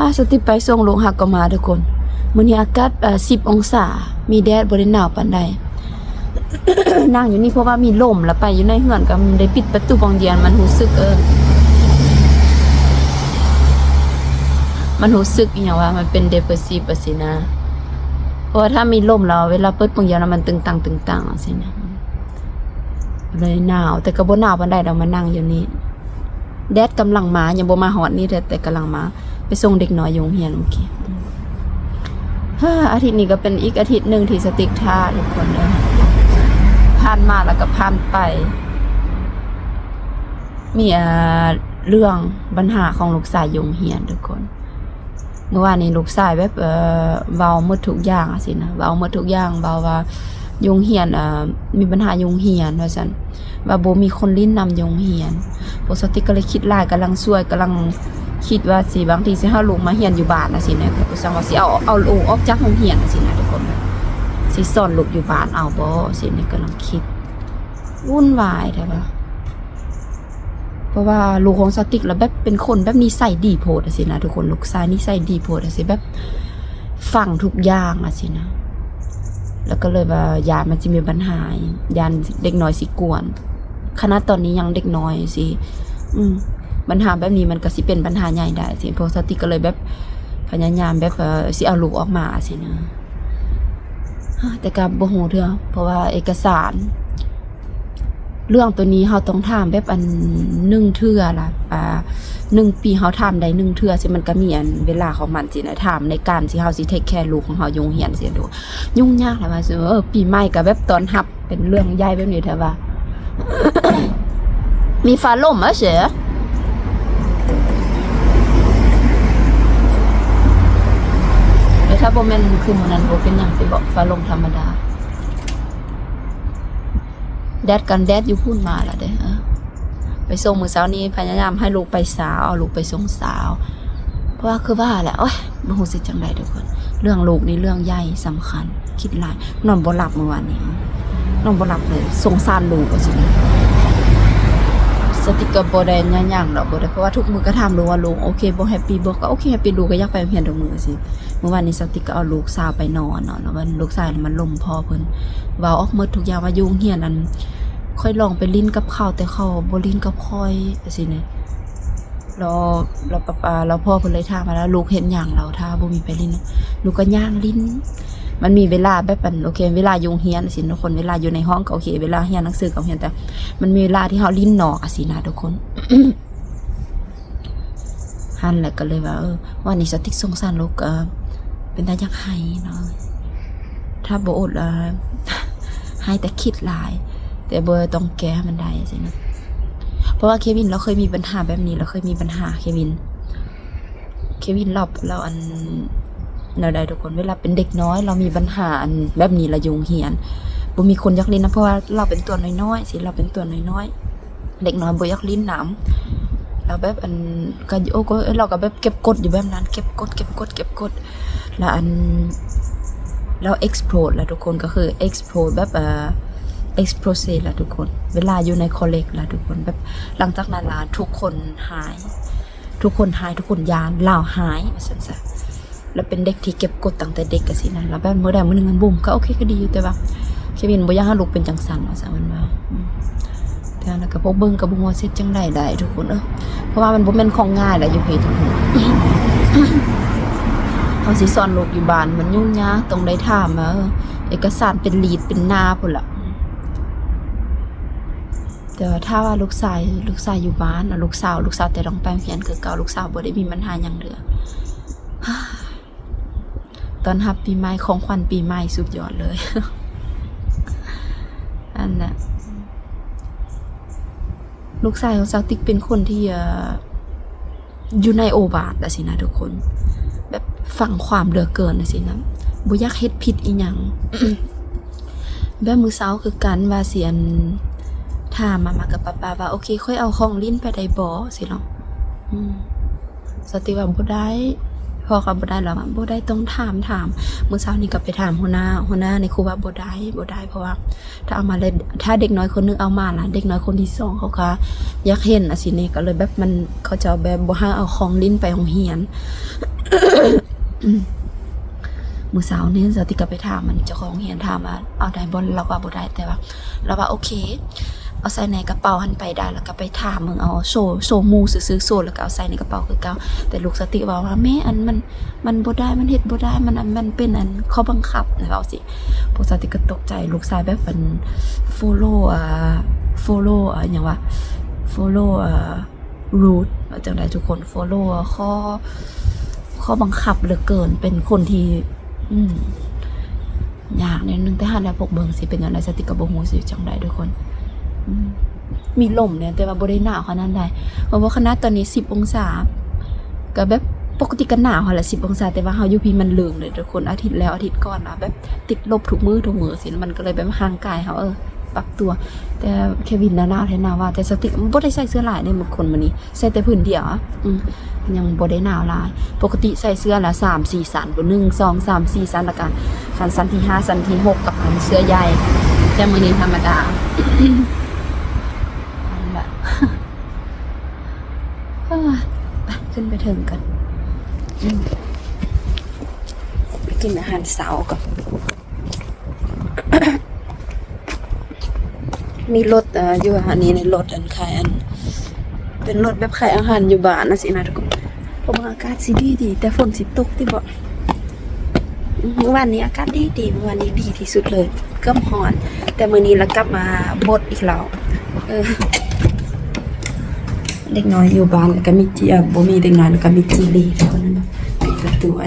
ອາ ສະຕິກໄປສົ່ງລູກ ຫາກໍມາທຸກຄົນ. ມື້ນີ້ອາກາດ ເອີ ສິບອົງສາ ມີແດດ ບໍ່ໄດ້ໜາວປານໃດ. ນັ່ງຢູ່ນີ້ເພາະວ່າມີລົມ ແລ້ວໄປຢູ່ໃນເຮືອນກໍໄດ້ປິດປະຕູບາງດຽວ ມັນຮູ້ສຶກ ເອີ ມັນຮູ້ສຶກອີ່ຫຍັງວ່າ ມັນເປັນ depressive ຈັ່ງຊີ້ນະ. ເພາະວ່າຖ້າມີລົມແລ້ວ ເວລາເປີດໂປ່ງຢາງແລ້ວ ມັນຕຶງຕັງ ຕຶງຕັງ ຈັ່ງຊີ້ນະ ເລີຍໜາວ. ແຕ່ກໍບໍ່ໜາວປານໃດດອກ ມານັ່ງຢູ່ນີ້. ແດດກຳລັງມາ ຍັງບໍ່ມາຮອດນີ້ເທື່ອ ແຕ່ກຳລັງມາ. ໄປສົ່ງເດັກນ້ອຍຢູ່ໂຮງຮຽນເມື່ອກີ້. ອາທິດນີ້ກໍເປັນອີກອາທິດໜຶ່ງທີ່ສະຕິກຖ້າທຸກຄົນເອີຍ. ຜ່ານມາແລ້ວກໍຜ່ານໄປ. ມີ ເອີ ເລື່ອງບັນຫາຂອງລູກຊາຍຢູ່ໂຮງຮຽນທຸກຄົນ. ເມື່ອວານນີ້ລູກຊາຍແບບ ເອີ ເວົ້າໝົດທຸກຢ່າງ ຈັ່ງຊີ້ນະ. ເວົ້າໝົດທຸກຢ່າງ ເວົ້າວ່າຢູ່ໂຮງຮຽນ ເອີ ມີບັນຫາຢູ່ໂຮງຮຽນວ່າຊັ້ນ. ວ່າບໍ່ມີຄົນຫຼິ້ນນຳຢູ່ໂຮງຮຽນ. ພວກສະຕິກກໍເລີຍຄິດຫຼາຍ ກຳລັງຊ່ວຍ ກຳລັງຄິດວ່າຊິ ບາງທີຊິເອົາລູກມາຮຽນຢູ່ບ້ານຈັ່ງຊີ້ນະ. ກໍບໍ່ຊັງວ່າຊິເອົາ ເອົາລູກອອກຈາກໂຮງຮຽນຈັ່ງຊີ້ນະທຸກຄົນ. ຊິສອນລູກຢູ່ບ້ານເອົາບໍ່? ຊີ້ນະ ກຳລັງຄິດວຸ່ນວາຍແທ້ວ່າ. ເພາະວ່າລູກຂອງສະຕິກລະແບບເປັນຄົນແບບນິໄສດີໂພດຈັ່ງຊີ້ນະທຸກຄົນ. ລູກຊາຍນິໄສດີໂພດຈັ່ງຊີ້ ແບບຟັງທຸກຢ່າງຈັ່ງຊີ້ນະ. ແລ້ວກໍເລີຍວ່າຢ້ານມັນຊິມີບັນຫາ ຢ້ານເດັກນ້ອຍຊິກວນ. ຂະໜາດຕອນນີ້ຍັງເດັກນ້ອຍຊີ້ ອືມ ບັນຫາແບບນີ້ມັນກໍຊິເປັນບັນຫາໃຫຍ່ໄດ້ຊີ້. ພວກສະຕິກກໍເລີຍແບບພະຍາຍາມແບບ ເອີ ຊິເອົາລູກອອກມາຊີ້ນະ. ແຕ່ກໍບໍ່ຮູ້ເທື່ອ ເພາະວ່າເອກະສານ ເລື່ອງໂຕນີ້ເຮົາຕ້ອງຖາມແບບອັນໜຶ່ງເທື່ອລະ ອາ ໜຶ່ງປີເຮົາຖາມໄດ້ໜຶ່ງເທື່ອຊີ້. ມັນກໍມີອັນເວລາຂອງມັນຊີ້ນະ ຖາມໃນການທີ່ເຮົາຊິເທກແຄລູກຂອງເຮົາຢູ່ໂຮງຮຽນຊີ້. ໂອ້ ຫຍຸ້ງຍາກຫຼາຍວ່າ ເອີ ປີໃໝ່ກໍແບບຕ້ອນຮັບ ເປັນເລື່ອງໃຫຍ່ແບບນີ້ແທ້ວ່າ. ມີຟ້າລົມອະເສຍ ແຕ່ຖ້າບໍ່ແມ່ນຄືມື້ນັ້ນບໍ່ເປັນຫຍັງຕິເບາະ ຟ້າລົມທຳມະດາ. ແດດກັນແດດຢູ່ພຸ້ນມາລະເດ້. ເອີ ໄປສົ່ງມື້ເຊົ້ານີ້ ພະຍາຍາມໃຫ້ລູກໄປເຊົ້າ ເອົາລູກໄປສົ່ງເຊົ້າ ເພາະວ່າຄືວ່າແຫຼະ ໂອ້ຍ ບໍ່ຮູ້ຊິຈັ່ງໃດທຸກຄົນ. ເລື່ອງລູກນີ້ເລື່ອງໃຫຍ່ສຳຄັນ ຄິດຫຼາຍ ນອນບໍ່ຫຼັບມື້ວານນີ້ ນອນບໍ່ຫຼັບເລີຍ ສົງສານລູກວ່າຊັ້ນ. ສະຕິກກໍບໍ່ໄດ້ຍາຫຍັງດອກ ບໍ່ໄດ້ ເພາະວ່າທຸກມື້ກໍຖາມລູກວ່າ ລູກໂອເຄບໍ່ ແຮັບປີບໍ່? ກໍໂອເຄ ແຮັບປີ ລູກກໍຢາກໄປໂຮງຮຽນທຸກມື້ຊີ້. ມື້ວານນີ້ສະຕິກກໍເອົາລູກສາວໄປນອນເນາະ ແລ້ວມັນ ລູກຊາຍມັນລົມພໍ່ເພິ່ນ ເວົ້າອອກໝົດທຸກຢ່າງວ່າຢູ່ໂຮງຮຽນ ອັນ ຂ້ອຍລອງໄປຫຼິ້ນກັບເຂົາ ແຕ່ເຂົາບໍ່ຫຼິ້ນກັບຂ້ອຍ ຈັ່ງຊີ້ນະ. ແລ້ວ ແລ້ວປະປາ ແລ້ວພໍ່ເພິ່ນເລີຍຖາມວ່າ ແລ້ວລູກເຮັດຫຍັງ? ແລ້ວຖ້າບໍ່ມີໃຜຫຼິ້ນ ລູກກໍຍ່າງຫຼິ້ນ. ມັນມີເວລາແບບ ອັນ ໂອເຄ ເວລາຢູ່ໂຮງຮຽນຊີ້ນະທຸກຄົນ ເວລາຢູ່ໃນຫ້ອງກໍໂອເຄ ເວລາຮຽນໜັງສືກໍຮຽນ ແຕ່ມັນມີເວລາທີ່ເຮົາຫຼິ້ນນອກ ຈັ່ງຊີ້ນະທຸກຄົນ. ຫັ້ນແຫຼະ ກໍເລີຍວ່າ ເອີ ວັນນີ້ສະຕິກສົງສານລູກ ເອີ ເປັນຕາຢາກໄຫ້ເນາະ. ຖ້າບໍ່ອົດ ເອີ ໄຫ້ ແຕ່ຄິດຫຼາຍ ແຕ່ບໍ່ຕ້ອງແກ້ໃຫ້ມັນໄດ້ຊີ້ນະ. ເພາະວ່າເຄວິນລາວເຄີຍມີບັນຫາແບບນີ້ ລາວເຄີຍມີບັນຫາ ເຄວິນ ເຄວິນລາວ ລາວ ອັນ ແນວໃດທຸກຄົນ ເວລາເປັນເດັກນ້ອຍລາວມີບັນຫາ ອັນ ແບບນີ້ລະຢູ່ໂຮງຮຽນ ບໍ່ມີຄົນຢາກຫຼິ້ນນຳ ເພາະວ່າລາວເປັນຕົວນ້ອຍໆຊີ້ ລາວເປັນຕົວນ້ອຍໆ ເດັກນ້ອຍບໍ່ຢາກຫຼິ້ນນຳ ແລ້ວແບບ ອັນ ກໍ ໂອ້ ກໍ ເອີ ລາວກໍແບບເກັບກົດຢູ່ແບບນັ້ນ ເກັບກົດ ເກັບກົດ ເກັບກົດ ແລ້ວ ອັນ ລາວ explode ລະທຸກຄົນ ກໍຄື explode ແບບ ເອີ explode ລະທຸກຄົນ ເວລາຢູ່ໃນ college ລະທຸກຄົນ ແບບ ຫຼັງຈາກນັ້ນລະທຸກຄົນຫາຍ ທຸກຄົນຫາຍ ທຸກຄົນຢ້ານ ລາວຫາຍ ວ່າຊັ້ນຊະ. ລາວເປັນເດັກທີ່ເກັບກົດຕັ້ງແຕ່ເດັກ ຈັ່ງຊີ້ນະ ແລ້ວແບບມື້ໃດມື້ໜຶ່ງມັນບຸ້ມ ກໍໂອເຄ ກໍດີຢູ່ ແຕ່ວ່າເຄວິນບໍ່ຢາກໃຫ້ລູກເປັນຈັ່ງຊັ້ນ ວ່າຊັ້ນ ມັນວ່າ ອືມ ແຕ່ລະກໍພວກເບິ່ງກໍບໍ່ຮູ້ວ່າຊິເຮັດຈັ່ງໃດໄດ້ທຸກຄົນເອີຍ ເພາະວ່າມັນບໍ່ແມ່ນຂອງງ່າຍລະຢູ່ພີ້ທຸກຄົນ ເຮົາຊິສອນລູກຢູ່ບ້ານມັນຫຍຸ້ງຍາກ ຕ້ອງໄດ້ຖາມ ເອີ ເອກະສານເປັນລີດເປັນໜ້າພຸ້ນລະ. ແຕ່ວ່າຖ້າວ່າລູກຊາຍ ລູກຊາຍຢູ່ບ້ານ ລູກສາວ ລູກສາວແຕ່ຕ້ອງໄປໂຮງຮຽນຄືເກົ່າ ລູກສາວບໍ່ໄດ້ມີບັນຫາຫຍັງເທື່ອ. ຕ້ອນຮັບປີໃໝ່ ຂອງຂວັນປີໃໝ່ສຸດຍອດເລີຍ ອັນນະ ລູກຊາຍຂອງສາວຕິກເປັນຄົນທີ່ ເອີ ຢູ່ໃນໂອວາດຈັ່ງຊີ້ນະທຸກຄົນ ແບບຟັງຄວາມເຫຼືອເກີນຈັ່ງຊີ້ນະ ບໍ່ຢາກເຮັດຜິດອີ່ຫຍັງ. ແບບມື້ເຊົ້າຄືກັນວ່າຊິ ອັນ ຖາມມາມາກັບປ້າໆວ່າ ໂອເຄ ຂ້ອຍເອົາຂອງຫຼິ້ນໄປໄດ້ບໍ່? ຊີ້ເນາະ ອືມ ສາວຕິກວ່າບໍ່ໄດ້ ພໍ່ກໍບໍ່ໄດ້ ລາວວ່າບໍ່ໄດ້ ຕ້ອງຖາມ ຖາມ. ມື້ເຊົ້ານີ້ກໍໄປຖາມຫົວໜ້າ ຫົວໜ້ານີ້ຄືວ່າບໍ່ໄດ້ ບໍ່ໄດ້ ເພາະວ່າຖ້າເອົາມາແລ້ວ ຖ້າເດັກນ້ອຍຄົນໜຶ່ງເອົາມາລະ ເດັກນ້ອຍຄົນທີສອງເຂົາກໍຢາກເຫັນ ອາ ຊີ້ນີ້ ກໍເລີຍແບບມັນ ເຂົາເຈົ້າແບບບໍ່ໃຫ້ເອົາຂອງຫຼິ້ນໄປໂຮງຮຽນ. ມື້ເຊົ້ານີ້ສາວຕິກກໍໄປຖາມມັນ ເຈົ້າຂອງໂຮງຮຽນ ຖາມວ່າເອົາໄດ້ບໍ່ ລາວວ່າບໍ່ໄດ້ ແຕ່ວ່າລາວວ່າໂອເຄ ເອົາໃສ່ໃນກະເປົາຫັ້ນໄປໄດ້ ແລ້ວກໍໄປຖາມເບິ່ງ ເອົາໂຊ ໂຊໝູ່ຊື່ໆ ໂຊ ແລ້ວກໍເອົາໃສ່ໃນກະເປົາຄືເກົ່າ. ແຕ່ລູກສາວຕິເວົ້າວ່າ ແມ່ອັນ ມັນ ມັນບໍ່ໄດ້ ມັນເຮັດບໍ່ໄດ້ ມັນ ມັນເປັນອັນຂໍ້ບັງຄັບນະ ເວົ້າຊີ້. ພວກສາວຕິກກໍຕົກໃຈ ລູກຊາຍແບບອັນ follow ອ່າ follow ອ່າ ຫຍັງວະ follow ອ່າ rule ວ່າຈັ່ງໃດທຸກຄົນ follow ຂໍ້ ຂໍ້ບັງຄັບເຫຼືອເກີນ ເປັນຄົນທີ່ ອືມ ຍາກໜ້ອຍໜຶ່ງ ແຕ່ຫັ້ນແຫຼະ ພວກເບິ່ງຊິເປັນຈັ່ງໃດ ສາວຕິກກໍບໍ່ຮູ້ຊິຈັ່ງໃດທຸກຄົນ. ອືມ ມີລົມແດ່ ແຕ່ວ່າບໍ່ໄດ້ໜາວຂະໜາດໃດ ເພາະວ່າຂະໜາດຕອນນີ້ສິບອົງສາ ກໍແບບ ປົກກະຕິກໍໜາວຫັ້ນແຫຼະ ສິບອົງສາ ແຕ່ວ່າເຮົາຢູ່ພີ້ມັນເລີງເລີຍທຸກຄົນ ອາທິດແລ້ວອາທິດກ່ອນນະ ແບບຕິດລົບທຸກມື້ທຸກມື້ຊີ້ ມັນກໍເລີຍແບບຮ່າງກາຍເຮົາ ເອີ ປັບຕົວ. ແຕ່ເຄວິນນະໜາວແທ້ໜາວວ່າ ແຕ່ສາວຕິບໍ່ໄດ້ໃສ່ເສື້ອຫຼາຍເດ້ ມື້ຄົນມື້ນີ້ໃສ່ແຕ່ຜືນດຽວ ອືມ ຍັງບໍ່ໄດ້ໜາວຫຼາຍ. ປົກກະຕິໃສ່ເສື້ອລະສາມສີ່ຊັ້ນ ໜຶ່ງ ສອງ ສາມ ສີ່ຊັ້ນ ລະກະຄັນຊັ້ນທີຫ້າ ຊັ້ນທີຫົກ ກັບອັນເສື້ອໃຫຍ່ ແຕ່ມື້ນີ້ທຳມະດາ. ອັນລະ ເອີ ໄປ ຂຶ້ນໄປເທິງກັນ ອືມ ໄປກິນອາຫານເຊົ້າກ່ອນ. ມີລົດ ເອີ ຢູ່ອັນນີ້ ໃນລົດອັນຂາຍອັນ ເປັນລົດແບບຂາຍອາຫານຢູ່ບ້ານຈັ່ງຊີ້ນະທຸກຄົນ. ເພາະວ່າອາກາດຊິດີໆ ແຕ່ຝົນຊິຕົກຕິເບາະ. ມື້ວານນີ້ອາກາດດີໆ ມື້ວານນີ້ດີທີ່ສຸດເລີຍ ເກືອບຮ້ອນ ແຕ່ມື້ນີ້ລະກັບມາບົດອີກແລ້ວ. ເອີ ເດັກນ້ອຍຢູ່ບ້ານລະກະມີຈີ ເອີ ບໍ່ມີເດັກນ້ອຍລະກະມີຈີລີທຸກຄົນ ປິດປະຕູໄວ້.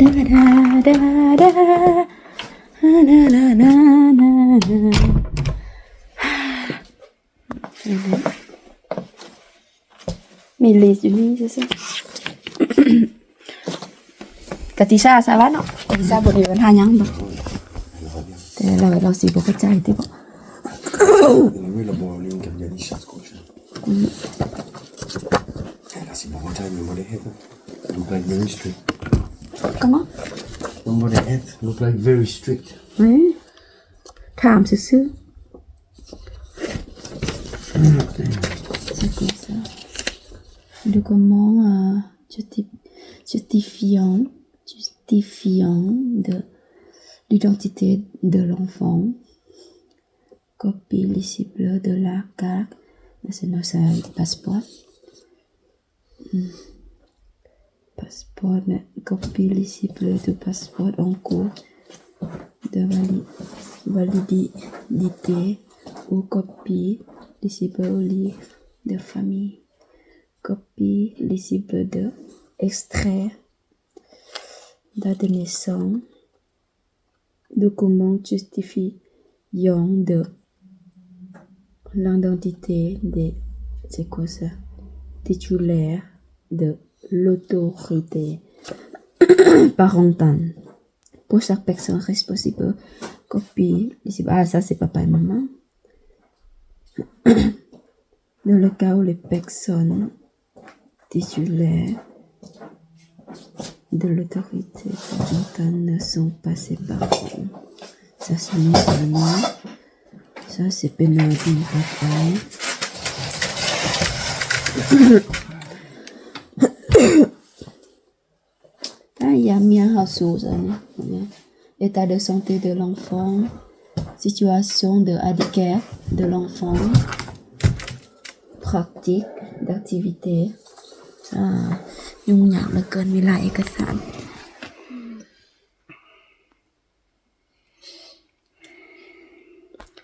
ດາດາດາດາ ມີລີດຢູ່ນີ້ຊື່ໆ. ກະຕິຊາຊາວະເນາະ ກະຕິຊາບໍ່ມີບັນຫາຫຍັງດອກ ແຕ່ລາວ ລາວຊິບໍ່ເຂົ້າໃຈຕິເບາະ. Lui, il a boire une caviardie, ça se coche. Ah, là, c'est bon, attends, il me voit les heads, hein. Look like very strict. Comment? Il me voit les heads, look like very strict. Oui. ຖາມຊື່ໆ. C'est quoi ça? Document, euh, justi-, justifiant, justifiant de l'identité de l'enfant. Copie lisible de la carte nationale, ça, passeport. Hmm. Passeport, copie lisible du passeport en cours de vali-, validité ou copie lisible au livre de famille. Copie lisible de extrait, date de naissance, document justifiant de l'identité de, c'est quoi ça? Titulaire de l'autorité parentale. Pour chaque personne responsable, copie lisible, ah, ça, c'est papa et maman. Dans le cas où les personnes titulaires de l'autorité parentale ne sont pas ses parents. Ça, c'est non seulement, ça, c'est pénalisé, papa. Ah, il y a mia household, hein. État de santé de l'enfant, situation de handicap de l'enfant, pratique d'activité. ອ່າ ຫຍຸ້ງຍາກເຫຼືອເກີນ ມີຫຼາຍເອກະສານ.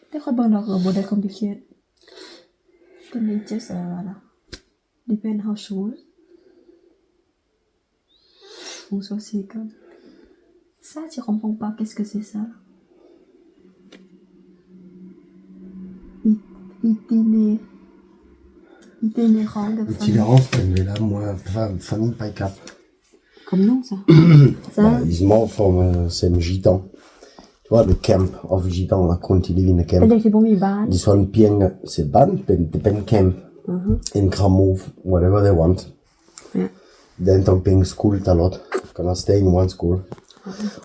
ແຕ່ຂ້ອຍເບິ່ງແລ້ວກໍບໍ່ໄດ້ຄອມພລິເຄດ ເປັນເລເຈັດ Depend household. Bonsoir, c'est comme ça, je comprends pas. Qu'est-ce que c'est ça? It-, itiné-, itinérant de famille. Itinérance, ben, mais là, moi, fa-, famille, pas cap. Comme nom, ça. Ça. Bah, it's more from, uh, some gitan. Tu vois, the camp of gitan, là, quand ils vivent in the camp. ເປັນເດັກທີ່ບໍ່ມີບ້ານ. This one, piang, c'est ban, pen, pen camp. and can move wherever they want. Ja. They don't being school a lot. Cannot stay in one school.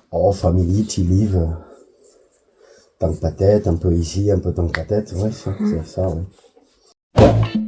Or family to live. Tant que peut-être, un peu ici, un peu tant que peut-être. Ouais, ça, c'est ça, ouais.